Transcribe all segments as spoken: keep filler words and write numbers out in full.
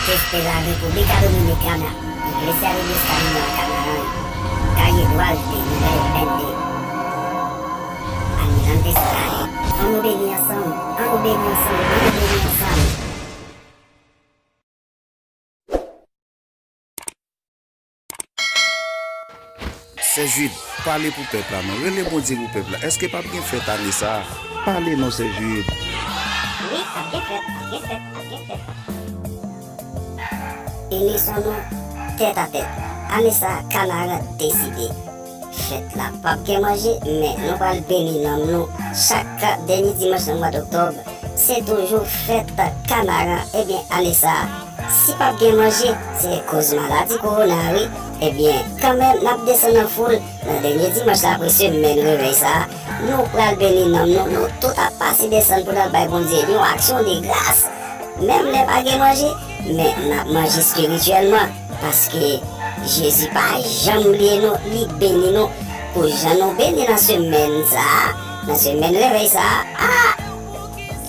Desde la República Dominicana, Iglesia de Dios Camino a Canaán, calle Duarte, número veinte. Almirante Solari. Ann nou beni ansanm, ann nou beni ansanm, ann nou beni ansanm. Sè Jid, pale pou pèp la non. Rele Bondye pou pèp la. Èske p ap gen fèt ane sa a? Pale non, Sè Jid. Wi, ap gen fèt, ap gen fèt, ap gen fèt. Ini son nou tèt a tèt. Ane sa a, Kanaran deside. Fèt la p ap gen manje, men nou pral beni nanm nou. Chak dènye dimanch nan mwa doktòb, se toujou fèt Kanaran. Ebyen, ane sa a, si p ap gen manje, se koz maladi kowona a, wi. Ebyen, kanmenm, n ap desann an foul nan dènye dimanch la apre semèn revèy sa a. Nou pral beni nanm nou, nou tout ap pase desann pou n al bay Bondye yon aksyon de gras. Menm lè pa gen manje, men n ap manje espirityèlman, paske Jezi pa janm bliye nou, li beni nou pou jan nou beni nan semèn sa a, nan semèn revèy sa a. A!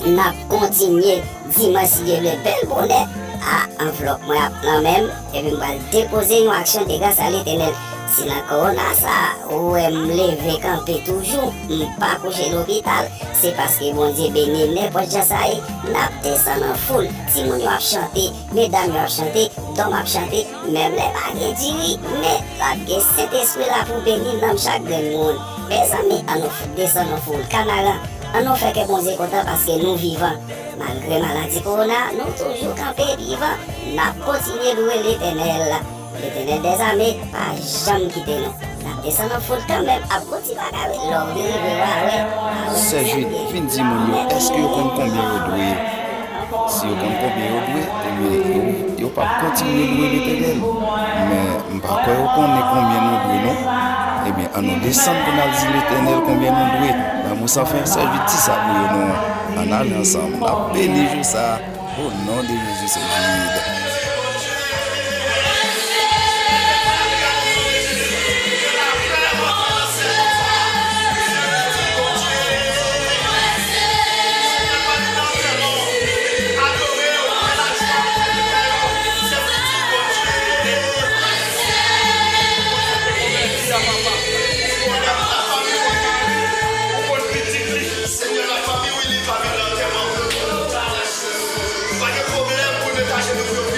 N ap kontinye dimanch, si Dye vle, bèl bonè. A, anvlòp mwen ap nan men m, epi m pral depoze yon aksyon de gras a Letènèl. Si nan kowona sa a, ou wè m leve kanpe toujou, m pa kouche lopital, se paske Bondye beni m nenpòt jan sa ye. N ap desann an foul, timoun yo ap chante, medam yo ap chante, dòm ap chante, menm lè pa gen diri, men l ap gen Sentespri la pou beni nanm chak grenn moun. Mezanmi, ann nou f-, desann an foul, Kanaran, ann nou fè kè Bondye kontan paske nou vivan. Malgre maladi kowona, nou toujou kanpe vivan. N ap kontinye lwe Letènèl. Letènèl dèzame pa janm kite nou. N ap desann an foul kanmenm, ap gon ti bagay wi, lè w vin rive w a wè. Sè Jid, vin di moun yo, èske yo konn konbyen yo dwe? Si yo konn konbyen yo dwe, ebyen, yo, yo p ap kontinye lwe Letènèl. Men, m pa kwè yo konnen konbyen nou dwe, non. Ebyen, ann nou desann pou n al di Letènèl konbyen nou dwe. Lanmou san fen, Sè Jid, di sa pou yo, non. Ann ale ansanm, n ap beni jou sa a. O non de Jezi, Sè Jid. Senyè, lafanmi Willy pa vin nan antèman. Pa gen pwoblèm pou nou met ajenou nou.